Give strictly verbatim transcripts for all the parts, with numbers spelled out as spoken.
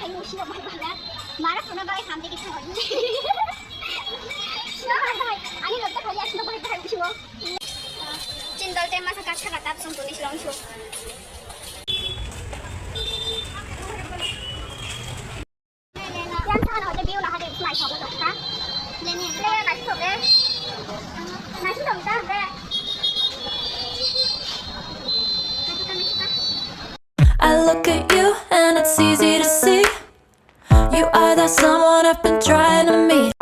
Ai, usino bai bai na. Mara suna bai hamde kita hoy. Sino bai bai. Ani lotte hoy, asino bai bai usino. Chin dolte masa kacha kata sung tuni silong su. Yang sana hoy, biu lah hade, naisok, ha? Leni, leni, naisok, eh. Naisok, dong, ta, be. I look at you and it's easy to see. You are that someone I've been trying to meet.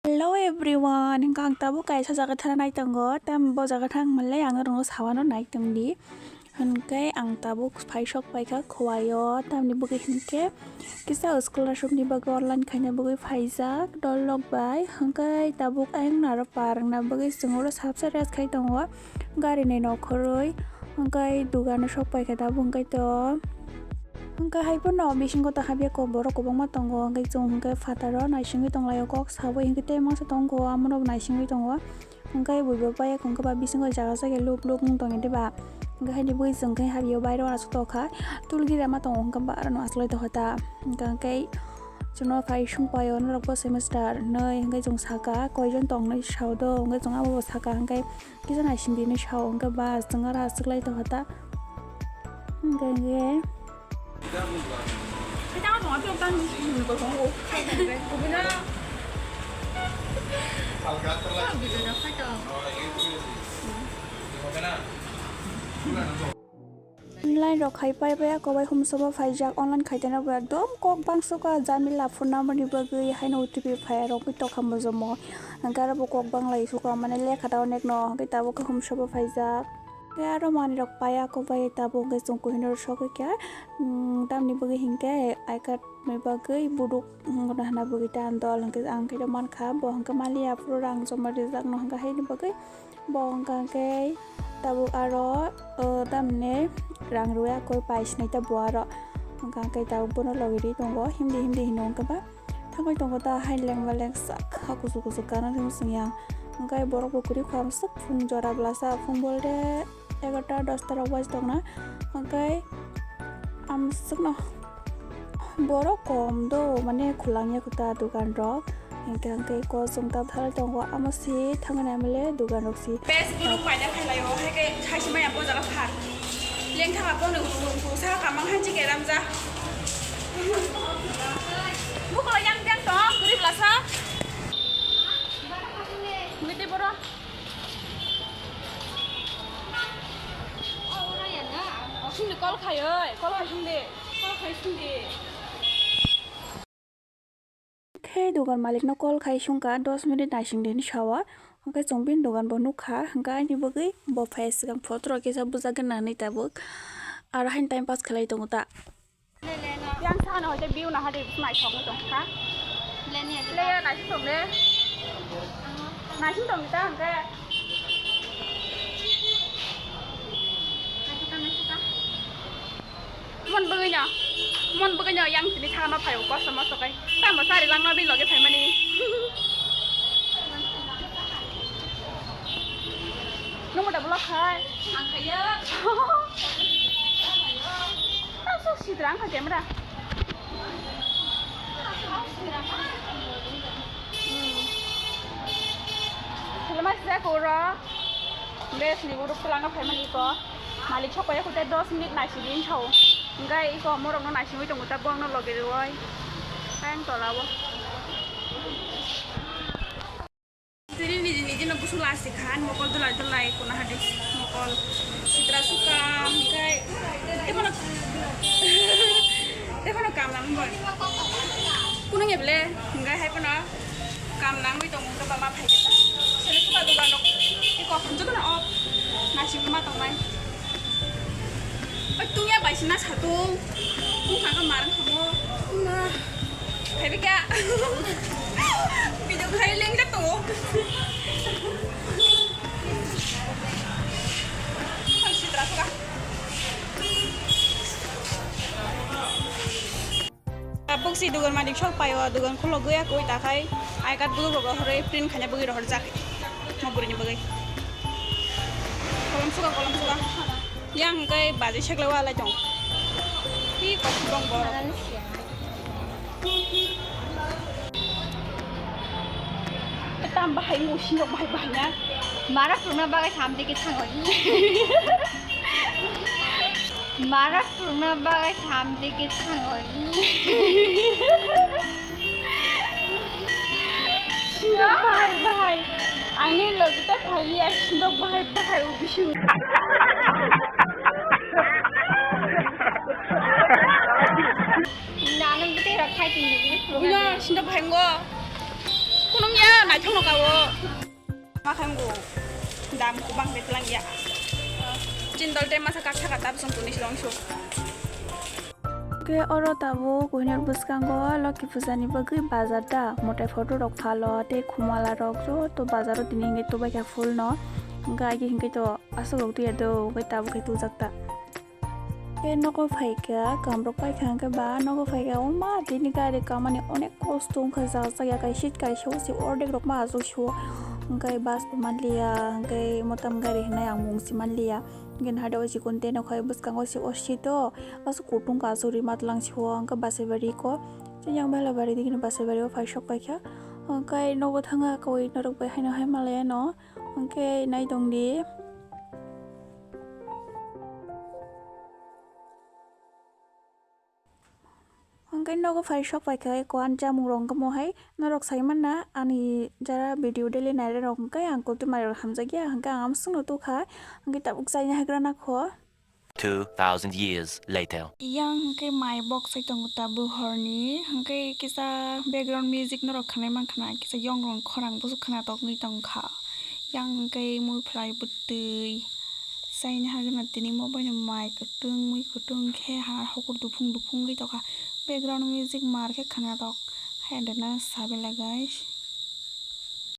Hello everyone, hingke ang tabuk kaisa jaga thana nai tongo, tam bo jaga thang manle ang norokno sawano nai tongdi. Hingke ang tabuk phai sok paikha Khowai o, tamni bwgwi hingke kisa scholarship ni bagwi online khaina bagwi phaijak dol rok bai, hingke tabuk ayang naro parwngna bagwi chwng oro sabsa rest khai tongo. Gari ni nokhoroi, hwnkhe dugano sok paikha tabuk hwnkhe to. Hwnkhe hai phano bisingo ta habya kok borok kwbangma tongo, hwnkhe chwng hwnkhe phataro naisingwi tonglaio, kok sawi hwnkhe tei masa tongo, amono bo naisingwi tongo. Hwnkhe buibo pai hwnkhe ba bisingo jaga jaga luk luk wng tongya diba? Hwnkhe haini bui chwng khe habya bairo aswk tokha, tul gira ma tongo hwnkhe ba aroni aslai tokha ta. Hwnkhe chwngno phai sung paio norok bo semester hwnwi hwnkhe chwng saka koijon tong hinwi sao do, hwnkhe chwng abobo saka hwnkhe. Kisa naising bini sao hwnkhe ba chwng aro aswk lai tongkha ta. Hwnkhe hwnkhe. Online rok khai pai pai, ako bai humsobo phaijak, online khai teno bo ekdom kok bangsuka, jamila phunamani bagwi haino O T P phai rok tokha mojomo. Hwnkhe aro bo kok banglai suka, mane lekha ta onekno, hwnkhe tabuk khe humsobo phaijak. Hwnkhe aro manwi rok paiya, kok bai tabuk hwnkhe chwng kuhino sogwi kha, mm, tamni bagwi hinkhe I card ni bagwi buduk hwnwi hwnna bagwi ta dol hwnkhe ang khe mankha, bo hwnkhe maliya phuru rang joma rijakno hwnkhe haini bagwi. Bo wngkha khe tabuk aro, o, tamni rang rwya koi pai sinai ta bo aro. Wngkha khe tabuk bono logi ri tongo, himdi himdi hino wngkha ba. Thangwi tongo ta hai lengma lengsa kha kuchuk kuchuk kana thung sing yang. Wngkha borok bo kwrwi kha amswk phung jora blasa phung bolde egarta dosta rok baji tongna. Wngkha amswkno. Borok kom do, mane khulangya kho ta dogan rok. Hingke hingke kosong ta thalai tongo, amo si thangwi naimale dogan rok si. Bes guru paida khailai o, hai ke khai se maya bo jaga phar. Leng thang abo no uru uru sa kamang hanji ke ramja. Bukolo yang yang tong, gurib lasa. Mete boro. Sungni call khai oi, call khai sungdi, call khai sungdi. Khe dogan malik no call khai sungkha dos minute naising de hinwi sao. Hwnkhe chwng bini dogan bo nukha, hwnkhe ani bagwi bo phai swkang photo rok kisa bujagwi nanwi tabuk. Aro haino time pass khlai tongo ta. Yang sana hoite view naha de naisok tong kha. Le naising tong de. Naising tong ta hwnkhe. Mon bagwi no, mon bagwi no yang tini thangma phaio kosto mosto kai. Tamo sari langma bini loge phaimani. Nungmo da vlog khai. Ang khaiya. Tamo sitra ang kha camera. Hmm. Hello, mas, jak oro. Bes ni uruk twlangno phaimani iko. Malik sok paiya kute dos minute naisingdi wngkha o. Hwnkhe iko morokno naisingwi tongo ta, bo angno logi rwoi. Tei ang tola o. Tini niji niji no busu lasik kha, mokol dulai dulai kuna hadi mokol sitra suka hwnkhe tei bono tei bono kam nang bai. Kunung eble hwnkhe hai bono. Kam nangwi tongo, hwnkhe ba ma phai khe ta. Sini suka dogan rok. Iko jotono off. Naisingwi ma tongnai. Oi, tungya bai sina satung. Tungkha khe marwng kha mo. Ma. Phaibai khe. Video khai leng jak tongo. Oi, sitra suka. Tabuk si dogan malik sok paio, dogan khulogwi akoi takhai I card bwrwi rok rohorwi print khaina bagwi rohorjak. Mo bwrwini bagwi. Kolom suka, kolom suka. Yang hwnkhe baji seklaiwi alai tong. Hi kok dong borok. Tam bahai mo sino bahai bahai na. Mara phurna bagai samde ke thango. Mara phurna bagai samde ke thango. Sino bahai bahai. Ani logi ta phai ya sino bahai bahai ubisu. Nanang bete rakhai tini. Uno sino bahai ngo. Kunung ya naithok no kawo. Makhango dam kubang betlang ya. Chin dol te masa kap saka tap song tuni silong so. Ke oro tabuk kuhinar bwskango Lokhi puja ni bagwi bazar da, motai photo rok phalo tei khumala rok joto bazar o tini hinwi tubai kha full no. Hwnkhe agi hinwi to aswk rok tuya do, hwnkhe tabuk khe tujak ta. Ke nogo phaikha, kamrok paikha hwnkhe ba nogo phaikha, "O ma, tini gari kamani onek kosto wngkha, jak jak ya, kaisa kaisa o se ordek rok ma achuk sio, hwnkhe bus bo manliya, hwnkhe motom gari hinai ang mung se manliya." Hwnkhe nahade o chikon tei nokhai bwskango se o seat o aswk kutung khe achuk rima tlang sio, hwnkhe Basaibari ko, chini yang Belaibari digini Basaibari o phai sok paikha, hwnkhe nogo thangkha kaui norok bai haino hai malai ano, hwnkhe nai tongdi. Hwnkhe nogo phai sok paikha eko ani chamung rok hwnkhe mohai norok sai manna ani jara video daily nairok hwnkhe ang kotwi mai rok hamjakya hwnkhe ang amswkno tukha hwnkhe tabuk chaina hagra nakho. Two thousand years later. Yang hwnkhe mai bok sai tongo tabuk horni hwnkhe kisa background music norok khwnai mankha na kisa yong rok khorang bwswk khwnatok wngwi tongkha. Yang hwnkhe mui phlai bwtwi. Chaini hagwna tini mo baino mai kwtwng mui kwtwng khe ha hokur duphung duphung wngwi tongkha. Background music mar khe khwnatok. Hai da na sa belai guys.